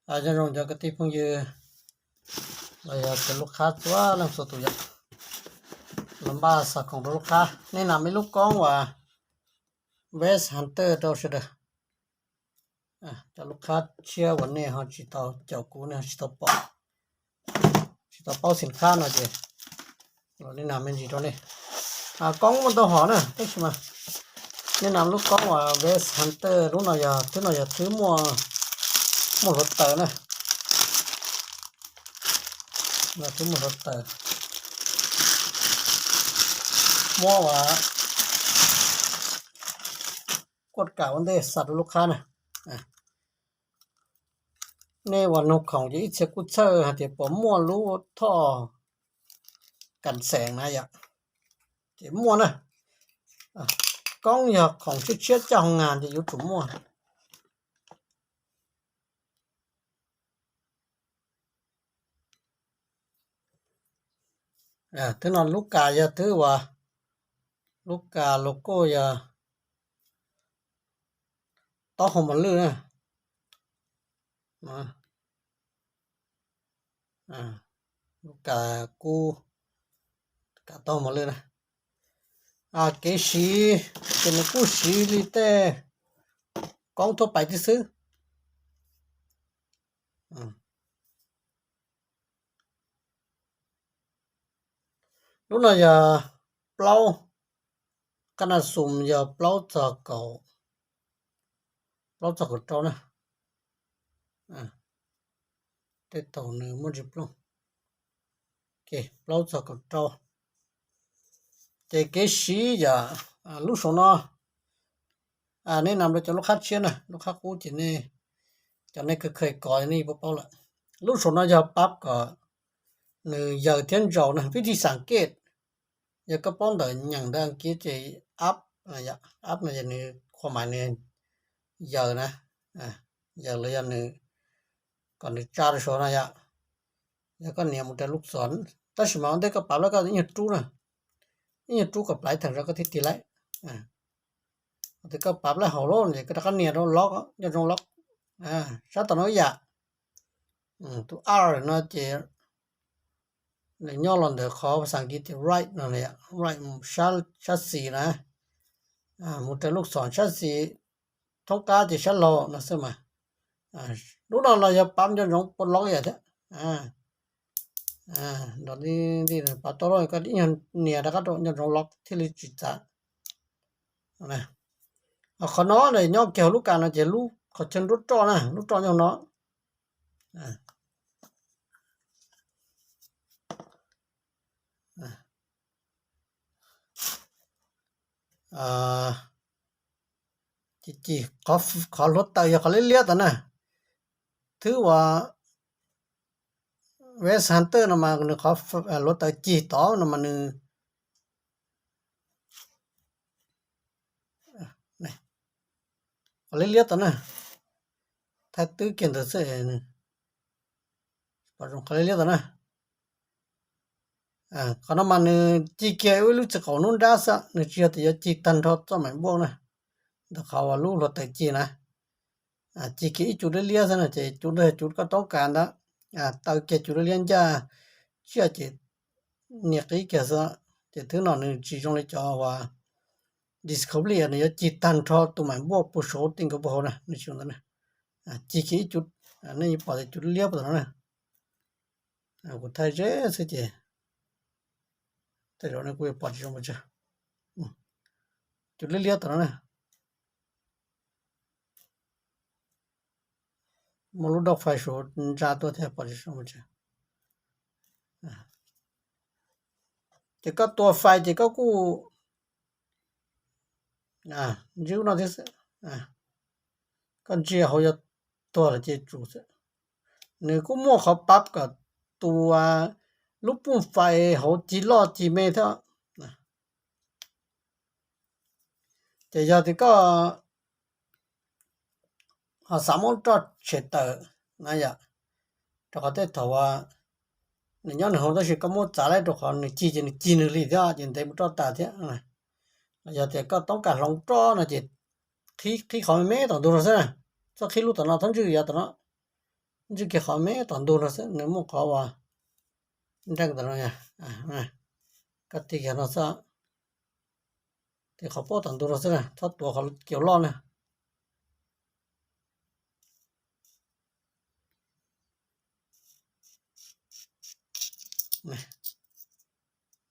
Nyob zoo cov kwv tij phooj ywg los yog cov lub qhab txhua leej txhua tus yom, los npaj xa khoom rau lub qhab. Nej nam ib lub koob uas West Hunter rau sawv daws. Cov lub qhab tshiab uas nej ho tsis tau caum kuv, nej ho tsis tau pom, tsis tau paub xim qhab no ces los nej nam me ntsis rau nej. Koob muaj ntau hom na, tab sis mas nej nam lub koob uas West Hunter, lub no yog, thwb no yog thwb muaj, muaj hluav taws na. Thwb muaj hluav taws, muab uas kuaj kam ua ntej xa rau lub qhab na. Nej uas nug khoom ces ib txhia kuj txhawj hais tias puas muaj lub thoj kam xeem na yom. Ces muaj na. Koob yog khoom tshiab tshiab coj hoo nas ces yuav tsum muaj. Thwb no lub kas yog thwb uas, lub kas logo yog taub hau mos lwj na. Lub kas kub, kas taub hau mos lwj na. Kev siv ces nws kuj siv li tej koob thuaj pais tib xwb. Lub no yog plaub, qab na xum yog plaub txog kaum, plaub txog kaum rau na. Tej thaum nws muaj ntsis plooj. Plaub txog kaum rau. Ces kev siv yog lub saum no, nej nam rau cov lub qhab tshiab na, lub qhab qub ces nej, cov nej khaws khaws kos nej yeej paub paub lawm. Lub saum no yog pab kom nws yaws thiab ntsaus na, vib thij xam kej. Yog koj paub ntawm nyeem ntawv Askiv ces app, app no ces nws qhua mais nws yaws na, yaws los yog nws, kom nws tsa rau saud no yom. Yog koj nias mus rau lub xom, tab sis mas ua ntej koj pav lawm koj ib nyuag rub na, ib nyuag rub kom plaiv theem rau koj thiaj tig laib. Tus koj pav laij hauv lawm ces koj rov qab nias rau lock, nco ntsoov lock. Sab tom no ib yam, tus ar no ces nws nyob los ntawm qhov xas kiv tias right no, right sab xis na, mus raws lub xom sab xis, thoob qab ces sab laug no xwb mas. Lub no los yog pav nco ntsoov puas lock yam thiab. Nrog li pav tau lawm koj ib nyuag nias rov qab rau nco ntsoov lock thiaj li tsis txav. Qhov no nyob kiag hauv lub kas no ces lub qhov chaw nruab roj na, lub roj nyob no. Cig, qhov hluav taws yog qhov liab liab tod na. Thwb uas West Hunter no mas nws qhov hluav taws cig tod no mas nws qhov liab liab tod na. Thaij twb kiag ntawd xwb, qhov liab liab tod na. Qhov no mas nws cig kiag ib lub txiv qaum hnub nrab xwb, nws tsis yog tias yuav cig tag nrho txoj maim npuaj na. Ntawm qhov uas lub hluav taws cig na, cig kiag ib cub liab liab xwb na, ces cub ntawd cub koj toob kas ntawd, taw kiag cub liab liab ncaj tsiaj ces nias qib kiag xwb. Ces thwb no nws tsis zoo li cov uas Discovery nws yuav cig tag nrho tus maim npuaj puag saud ti nkaus puag hauv na, nws tsis zoo ntawd na. Cig kiag ib cub, nej yuav pom tias cub liab puag tom no na. Kuv thaij ze xwb ces tej zaum nej kuj yuav pom tsis zoo pes tsawg. Cub liab liab tom no na. Muaj lub dauj fais saud ntsa tuaj thiab pom tsis zoo pes tsawg. Ces koj tua fais ces koj kuj ntsib no thiab xwb. Koj ntsia hauv yog tuag lawm ces tsum xwb. Nws kuj muaj qhov pab kom tus lub pooj fais hauv cig loj cig me thiab. Ces yog tias koj ho xav muab roj tshem tawm na yom, rau qhov tej thaum nws nyob nws hauv tab sis koj muab txav lawm rau qhov nws cig ces nws cig nws li thiab ces ntev mus roj tas thiab. Los yog tias koj toob kas hloov roj no ces qhib qhib qhov me me tom ntug no xwb na, txhob qhib lub tom no, txhob ntswj yav tom no. Ntswj kiag qhov me tom ntug no xwb, nws muaj qhov uas nreej ntawm no. Koj tig kiag no xwb, tig qhov puag tom ntug no xwb, txhob tuav qhov kiaus loj na.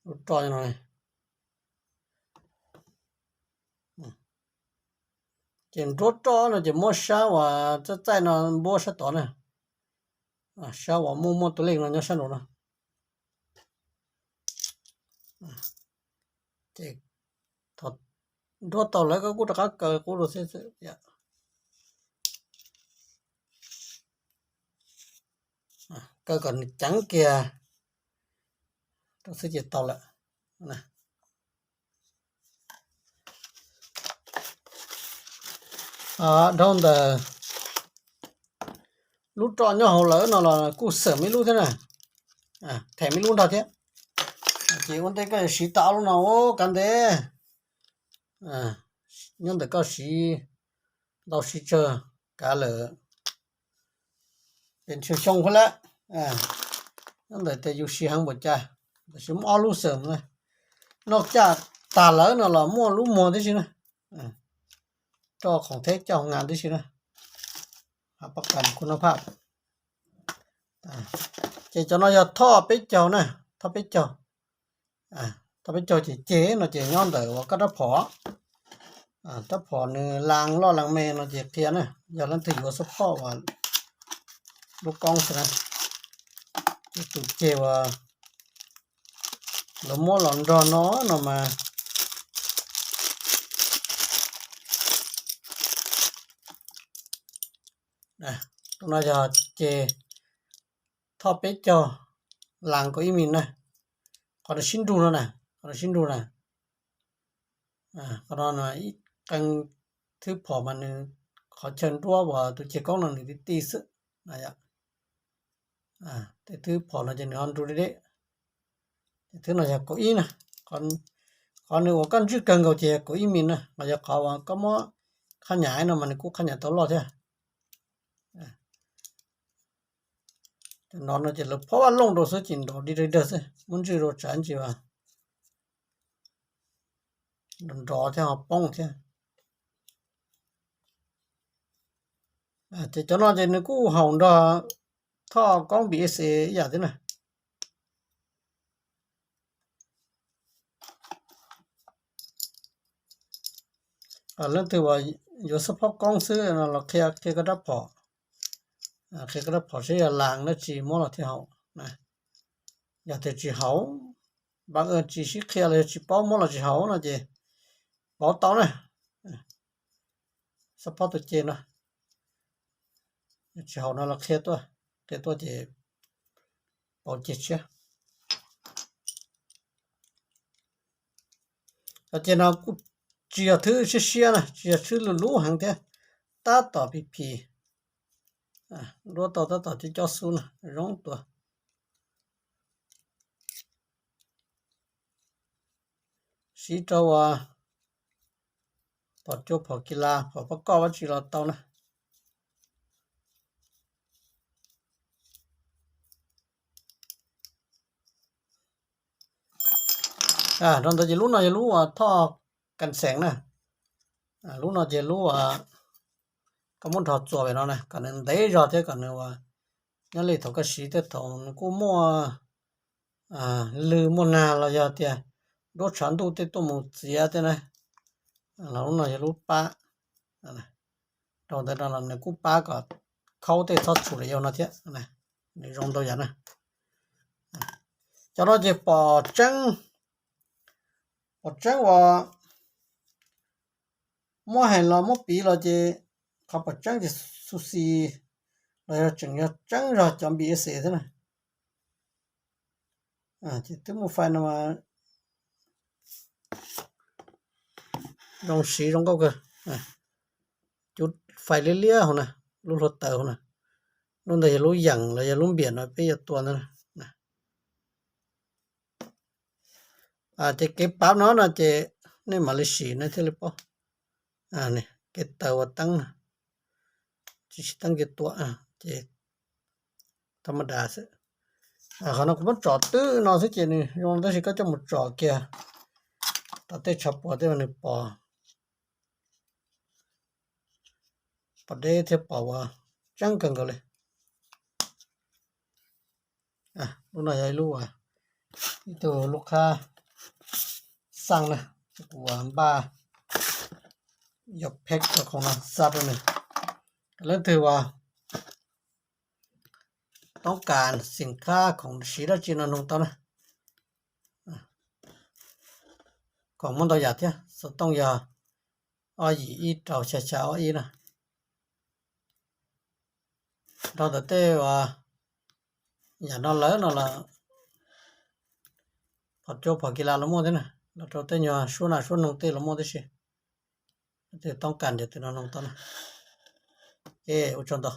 Lub roj no, ces nruab roj no ces muab sab uas txaij txaij no npuab sab tod na. Sab uas muaj muaj tus lej no nyob sab nraud no. Ces thaum nruab tau lawm koj kuj rov qab kaw qub rau xwb. Kaw kom nws ceev kiag rau xwb ces tau lawm. Dhau ntawm lub roj nyob hauv lawm no los kuj xeem me lub thiab na, them me lub nrog thiab. Ces ua ntej koj yuav siv tau ob lub no ua kav ntev, nyob ntawm koj siv ntau siv tsawg kav lawm. Ces nrhiav xyoo khuv lawm, nyob ntawm tias yus siv heev npaum cas, tab sis muaj ob lub xeem na, noj caj tag lawm no los muaj lub muag tib si na, roj khoom theb coj hoo nga tib si na, hab pab kas kuj noj phaj. Ces cov no yog thoj peb caug na, thoj peb caug, thoj peb caug ces ceg no ces nyob ntawm uas koj rab phom, rab phom nws las loj las me no ces qhia na, yog leej twg yuav xub phoj uas lub koob xwb na, ces tus ceg uas lawv muab los nrog no no mas, tus no yog ceg thoj peb caug las kaum ib mis na, qhov no sib nrug no na, qhov no sib nrug na, qhov no ib qee thwb phom mas nws qhov chaw nruab uas tus ceg koob no nws ti ti xwb. Tej thwb phom no ces nws ho nrug deb deb. Ces thwb no yog kaum ib na, qhov nws uas koj ntswj kawg nkaus ces yog kaum ib mis na, los yog qhov uas koj muab qhab nyam no mas nws kuj qhab nyam tau loj thiab. Cov nrov no ces lawv phob vaj looj rau xwb ces nrov dig dawg dawg xwb, muab ntswj rau tsav ntsis as nrov nrov thiab ho poob thiab. Ces cov no ces nws kuj haum nrog thoj koob B S A ib yam thiab na. Leej twg uas yuav xub phob koob xwb no los qhia, qhia koj rab phom, qhia koj rab phom seb yog las dab tsi muab los thiaj haum. Yog tias tsis haum, npaj tsis sib qhia los yog tsis paub muab los tsis haum no ces pauv tau na. Xub phob tus ceg no, tsis haum no los qhia tuaj, qhia tuaj ces pauv ceg tshiab. Cov ceg no kuj tsis yog thwb siab siab na, tsis yog thwb lus lub heev thiab, tab tom phim phim, nruab tau tab tom cov cob xub na zoo tua. Siv rau uas phom cua, phom kis las, phom pab koj dab tsi los tau na. Rau ntawd ces lub no yog lub uas thoj kas xeem na. Lub no ces lub uas koj muab nrog txuas pem no na kom nws ntev zog thiab kom nws uas nyob li thaum koj siv tej thaum nws kuj muaj lwg muaj nag los yog tias nruab tshav ntuj tej tuaj mus txiav tej na. Los lub no yog lub pab, rau ntawd no los nws kuj pab kom khaub tej txhob txhum li yau no thiab. Nws zoo ntau yam na. Cov no ces pom tseeb, pom tseeb uas muab hais los muab piv los ces qhov pom tseeb ces xu xi los yog tseem yog tseeb zog cov B S A thiab na. Ces twb muaj fais no zoo siv zoo nkauj kawg. Cov fais liab liab hauv na, lub hluav taws hauv na, lub ntawd yog lub yeem los yog lub npiam no peb yuav tua ntawd. Ces kev pav no no ces nej mam li sim nej thiaj li paub. Kev taws ua teeb na, tsis siv teeb kev tua ces tha ma da xwb. Qhov no kuv muab tsom twb no xwb ces nws zoo, tab sis koj coj mus tsom kiag tom tej tshav puas tej nws pos, pos deb thiab pos ua tseeb kawg nkaus li. Lub no yog ib lub, ib tug lub qhab xaj na, kuv npaj yog pheb rau khoom no xa rau nws. Leej twg uas toob kas xim khab khoom siv dab tsi no noog tau na. Khoom muaj ntau yam thiab, xov tooj yog ob yim ib rau xya xya ob ib na. Rau ntawm tej uas yam no lawm no los phom cua phom kis las los muaj thiab na, los rau tej nyuag suab nas suab noog tej los muaj tib si. Leej twg toob kas ntiav tus no noog tau na. Ces ua tsaug ntau.